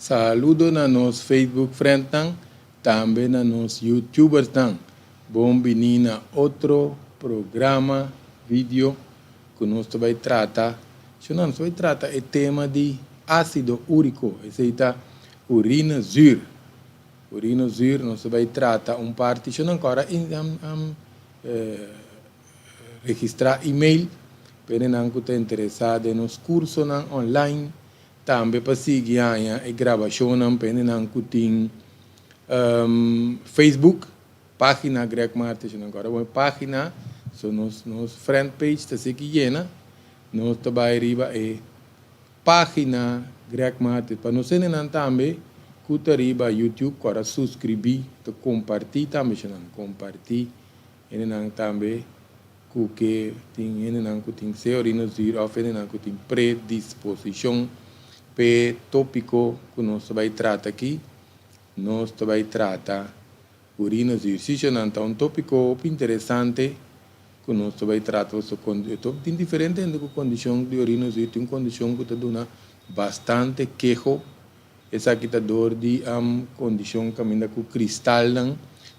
Saludo na nos Facebook friendnan, tambe na nos YouTubersnan. Bon bini na otro programa video ku nos ta bai trata. Shona, nos ta bai trata e tema di ásido úriko, esei ta urine zuur. Urine zuur nos ta bai trata un parti. Shona, ankora registrá email pa enenan ku ta interesá den nos kursonan online. Tambe pa sigui haña e grabashonnan pa hendenan ku tin Facebook, página Greg Martes nan kòrda bon e página, so nos nos friend page ta sigui yena, nos ta bai riba e página Greg Martes pa nos hendenan tambe ku ta riba YouTube kòrda suskribí, ta kompartí tambe nan, kompartí hendenan tambe. Ku ke tin hendenan ku tin seorinozuur òf hendenan ku tin predisposishon p'e tópiko ku nos ta bai trata aki. Nos ta bai trata urinozuur. Sishonan ta un tópiko hopi interesante ku nos ta bai trata pasobra tin diferente hende ku kondishon di urinozuur. Tin un kondishon ku ta duna bastante keho. Esaki ta dor di kondishon kaminda ku kristalnan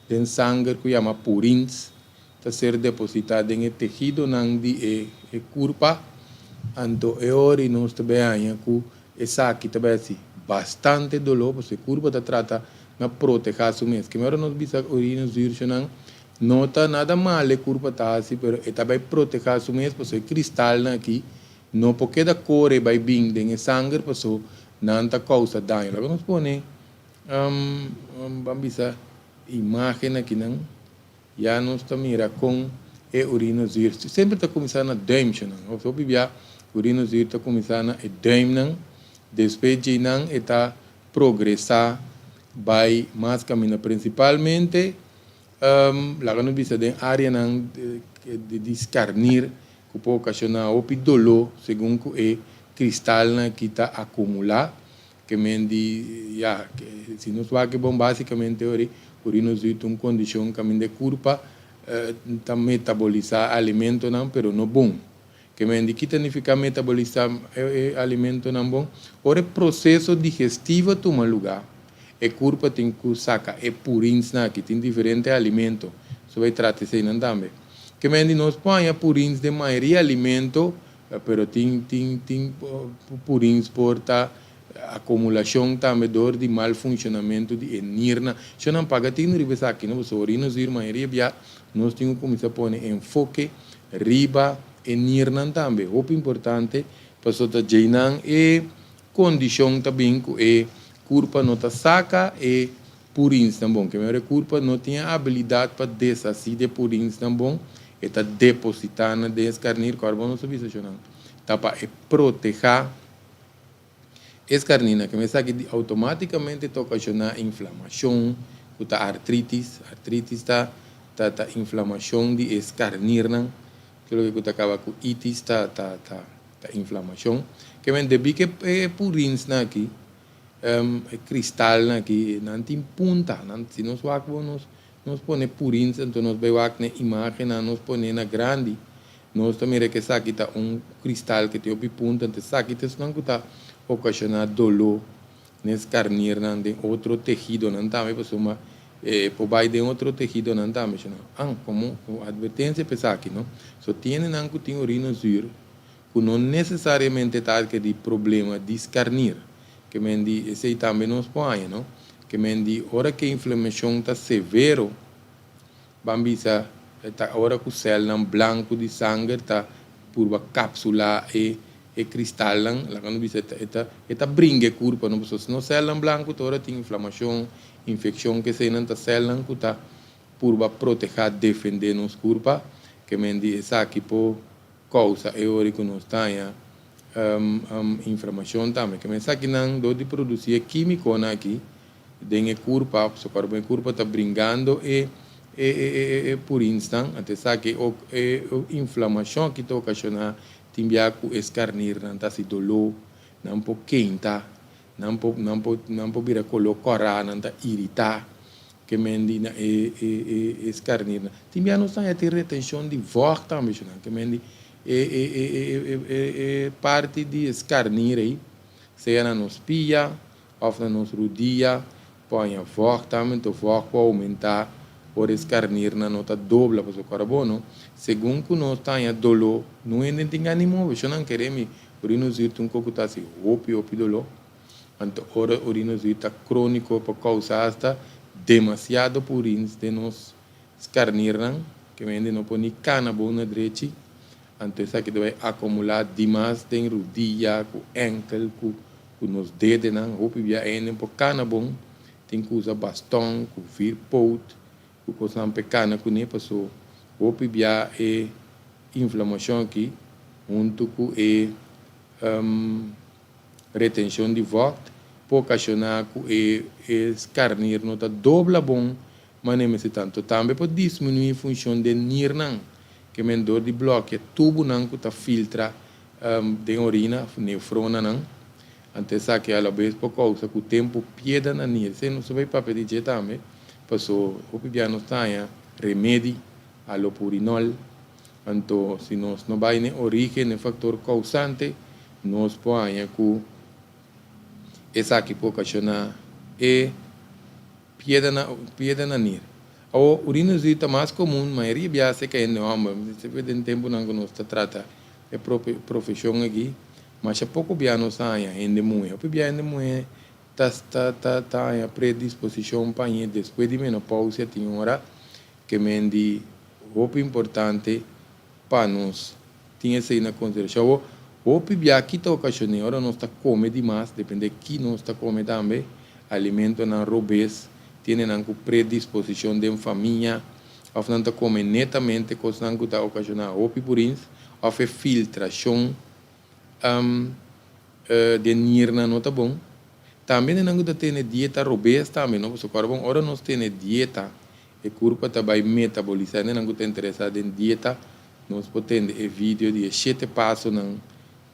den sanger ku yama purins ta ser depositá den e tehidonan di e e kurpa, anto e ora i nos ta bai haña ku esaki ta bai hasi bastante doló, pasobra e kurpa ta trata na protehá su mes. Keme ora nos bisa orina zuurshonan no ta nada mal e kurpa ta hasi, pero e ta bai protehá su mes pasobra e kristalnan aki no por keda kore bai bin den e sanger pasobra nan ta kousa daño. Laga nos pone, ban bisa, imágen akinan. Ya nos ta mira kon e urinozuur semper ta kuminsá na duimsjenan. Of hopi bia urinozuur ta kuminsá na e duimnan, despues djeinan e ta progresá bai mas kaminda. Prinsipalmente laga nos bisa den áreanan di skarnir ku por okashoná hopi doló segun ku e kristalnan aki ta akumulá. Ke men di, ya, si nos wak e bon basikamente ori, urinozuur ta un kondishon kaminda e kurpa ta metabolisá alimentonan pero no bon. Ke men di, ki ta nifiká metabolisá e alimentonan bon? Ora e proseso digestivo tuma lugá, e kurpa tin ku saka e purinsnan aki, tin diferente alimento, so bai trata eseinan tambe. Ke men di, nos por haña purins den mayoria alimento. Pero tin tin tin purins por ta acumulacion tambe door di mal funcionamento di e nirnan. Sho nan paga tinu riba esaki no pasobra ori nos ir mayoria bia nos tin cu cuminsa pone enfoke riba e nirnan tambe. Hopi importante pasobra ta djeinan e condicion ta bin cu e curpa no ta saca e purinsnan bon. Ke mehor e kurpa no tin e abilidat pa deshasí di e purinsnan bon, e ta depositá nan den e skarnir. Kòrda bo nos a bisa shonnan ta pa e protehá e skarnirnan. Ke esaki di outomátikamente ta okashoná inflamashon ku ta artritis. Artritis ta ta ta inflamashon di e skarnirnan. Ke loke ku ta kaba ku itis ta ta ta ta inflamashon. Ke men debí ke e purinsnan aki E kristalnan aki, nan tin punta. Nan, si nos wak bo, nos, nos pone purins, anto nos bai wak na e imágennan, nos pone na grandi, nos ta mira ku esaki ta un kristal ku tin hopi punta, anto esaki ta esnan ku ta okashoná doló na e skarnirnan, den otro tehidonan tambe, pasobra e por bai den otro tehidonan tambe. An, komo atvertensia pa esaki, no? So, tin hendenan ku tin orina zür, ku no nesesariamente ta adkerí problema di skarnir. Ke men di esei tambe nos por haña, no? Ke men di ora ku e inflamashon ta severo, ban bisa ta ora ku sèlnan blanku di sanger ta purba kapsulá e e kristalnan, laga nos bisa e ta e ta bringa e kurpa, no? Pasobra si no sèlnan blanku ta ora tin inflamashon, infekshon, ke eseinan ta sèlnan ku ta purba protehá, defendé nos kurpa. Ke men di esaki por Kousa e ora ku nos ta haña inflamashon tambe. Ke esakinan dor di produsí e kímikonan aki den e kurpa, pasobra ku e kurpa ta bringando e e purinsnan, anto esaki e inflamashon aki ta okashoná tin bia ku e skarnirnan ta hasi doló, nan por keinta, Nan por, nan por, nan por bira koló kòrá, nan ta iritá ke mendi na e, e, e, e skarnirnan. Tin bia nos ta haña tin retenshon di vògt tambe, shunan, ke mendi e, e, e, e, e, e, e parti di e skarnir ei, sea na nos pia òf na nos rudia, por haña vògt tambe, anto vògt por oumentá ora e skarnirnan no ta dobla, pasobra kòrda bo no, segun ku nos ta haña doló, no hende tin gana di move, shon nan kere mi urinozuur ta un kos ku ta hasi hopi hopi doló, anto ora urinozuur ta króniko por kousa asta demasiado purins den nos skarnirnan, ke hende no por ni kana bon na drechi. Anto esaki ta bai akumulá dimas den rudia, ku ènkel, ku ku nos dedenan. Hopi bia hende por kana bon, tin ku usa baston, ku vierpoot, ku kosnan pa e kana kuné, paso hopi bia e inflamashon aki huntu ku e retenshon di vògt por okashoná ku e e skarnir no ta dobla bon Manera mester tanto tambe por disminuí funshon den nirnan, ke men dor di blòkia tubunan ku ta filtra den orina, nefronanan. Anto esaki alabes por kousa ku tempu pieda na nir. Esei nos ta bai papia di dje tambe, paso hopi bia nos ta haña remedi, alopurinol. Anto si nos no bai n'e origen, n'e faktor kousante, nos por haña ku esaki por okashoná e. Piedra na piedra na nir. Awor, urina zuur ta mas komun, mayoria bia serka hende hòmber. Mi ta sibi den tempunan ku nos ta trata e profeshon aki, masha poko bia nos ta haña hende muhé. Hopi bia hende muhé ta ta ta ta haña predisposishon pa hañ'é despues di menopousia tin ora ke men di hopi importante pa nos tin esei na konsiderashon. Awor, hopi bia ki ta okashoné ora nos ta kome dimas, depende ki nos ta kome tambe, alimentonan robes, tiene nan ku predisposishon den famia, òf nan ta kome netamente kosnan ku ta okashoná hopi purins, òf e filtrashon den nirnan no ta bon. Tambe nan ku ta tene dieta robes tambe, no? Pasobra kòrda bon, ora nos tene dieta, E kurpa ta bai metabolisá. Hendenan ku ta interesá den dieta, nos por tende e video di e shete pasonan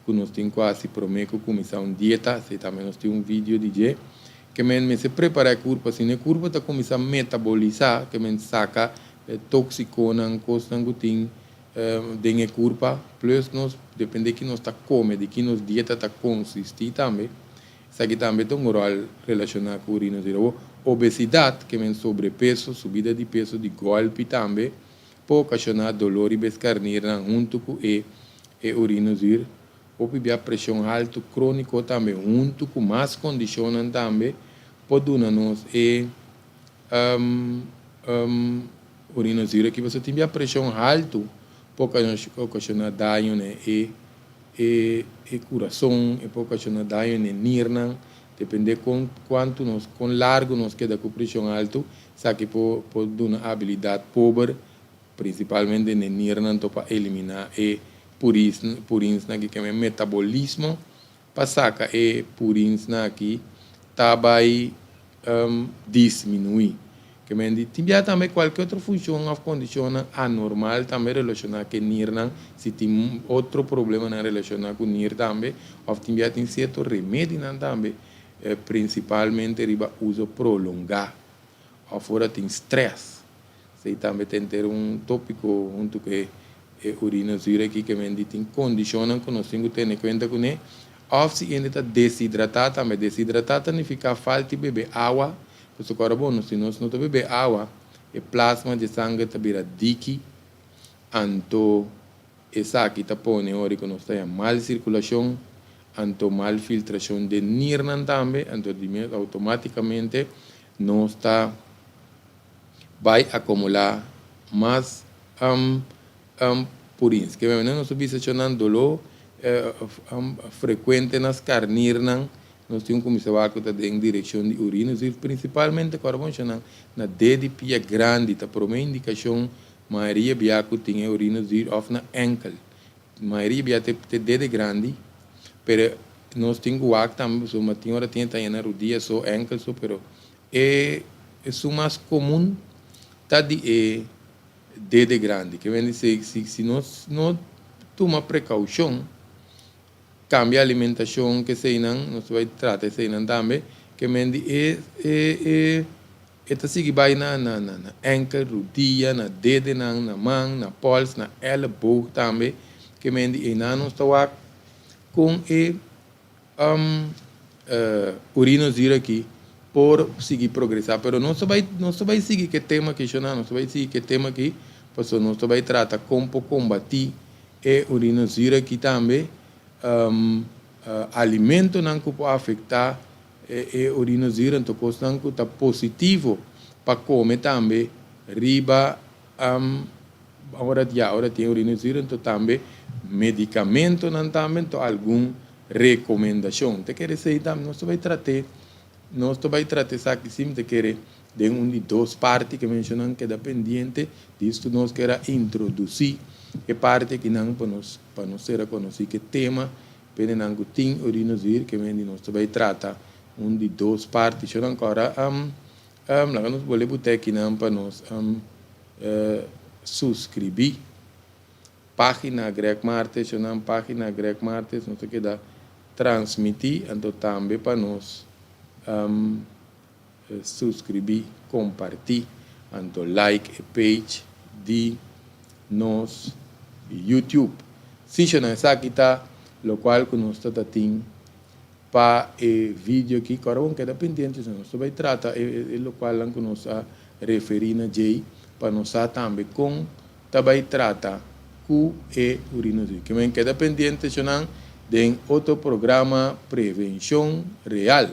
ku nos tin ku hasi promé ku kuminsá un dieta. Esei tambe nos tin un video di dje. Ke men mester prepará e kurpa. Si no e kurpa ta kuminsá metabolisá, ke men saka e tóksikonan, kosnan ku tin den e kurpa. Plus nos dependé ki nos ta kome, di ki nos dieta ta konsistí tambe. Esaki tambe ta un ròl relashoná ku urina zuur. Awor, obesidat, ke men sobrepeso, subida di peso di gòlpi tambe por okashoná doló riba e skarnirnan huntu ku e e urina zuur. Hopi bia preshon haltu króniko tambe huntu ku mas kondishonnan tambe por duna nos e urina zuur aki. Pasobra tin bia preshon haltu por okashoná daño na e E e kurason, e por okashoná daño na e nirnan, dependé kon kuantu nos, kon largu nos keda ku preshon altu, esaki por por duna abilidat pober, prinsipalmente na e nirnan to pa eliminá e puris purinsnan aki keme metabolismo pa saka e purinsnan aki ta bai disminuí. Ke men di tin bia tambe kualke otro funshon òf kondishonnan anormal tambe relashoná ku e nirnan, si tin otro problemanan relashoná ku nir tambe òf tin bia tin sierto remedinan tambe, prinsipalmente riba uso prolongá òf ora tin strès. Esei tambe ta henter un tópiko huntu ku e urina zuur aki ke men di tin kondishonnan ku nos tin ku tene kuenta kuné. Òf si hende ta deshidratá tambe. Deshidratá ta nifiká falta di bebe awa. Pasobra ku ora bo si nos no ta bebe awa, e plasma dje sanger ta bira diki, anto esaki ta pone ora ku nos ta haña mal sirkulashon, anto mal filtrashon den nirnan tambe, anto di mes outomátikamente nos ta bai akumulá mas purins. Ke manera nos ta bisa nan doló frekuente na skarnirnan, nos tin kuminsá wak ku ta den direkshon di urina. Si prinsipalmente ku ora bo nan na ded di pia grandi ta promé indikashon mayoria bia ku tin e urina zuur òf na ènkel. Mayoria bia te dede grandi, pero nos tin ku wak tambe pasobra tin ora tin e ta haña na rudia so, ènkel so, pero e esun mas komun ta di e dede grandi. Ke men di si si nos no tuma prekoushon, kambia alimentashon keseinan, nos ta bai trata eseinan tambe, ke men di e e e e ta sigui bai na na na ènkel, rudia, na dedenan, na man, na pòls, na èleboog tambe, ke men di einan nos ta wak kon e. Urinozuur aki por sigui progresá. Pero nos ta bai nos ta bai sigui ku e tema aki shona, nos ta bai sigui ku e tema aki pasobra nos ta bai trata kon por kombatí e urinozuur aki tambe, alimentonan ku por afektá e urinozuur anto kosnan ku ta positivo pa kome tambe riba Ora ya ora tin urinozuur anto tambe medicamentonan tambe anto algun recomendacion. Ta kere esey tambe nos ta bay trate nos ta bay trate esaki si mi ta kere den un di dos parti ke mencionan keda pendiente disto nos kier a introduci e parti akinan pa nos pa nos sera conoci ke tema pendenan cu tin urinozuur ke men di nos ta bay trata un di dos parti. Shonan kora Laga nos bole butekinan pa nos suskribí. Página Greg Martes, Shonan página Greg Martes nos ta keda transmití anto tambe pa nos suskribí, kompartí anto like e page di nos YouTube. Sí Shonan esaki ta lokual ku nos ta ta tin Pa e video aki, kòrda bon keda pendiente si nos ta bai trata e lokualnan ku nos a referí na djei pa nos sa tambe kon ta bai trata ku e urinozuur. Ke men keda pendiente shonnan den otro programa Prevenshon Real.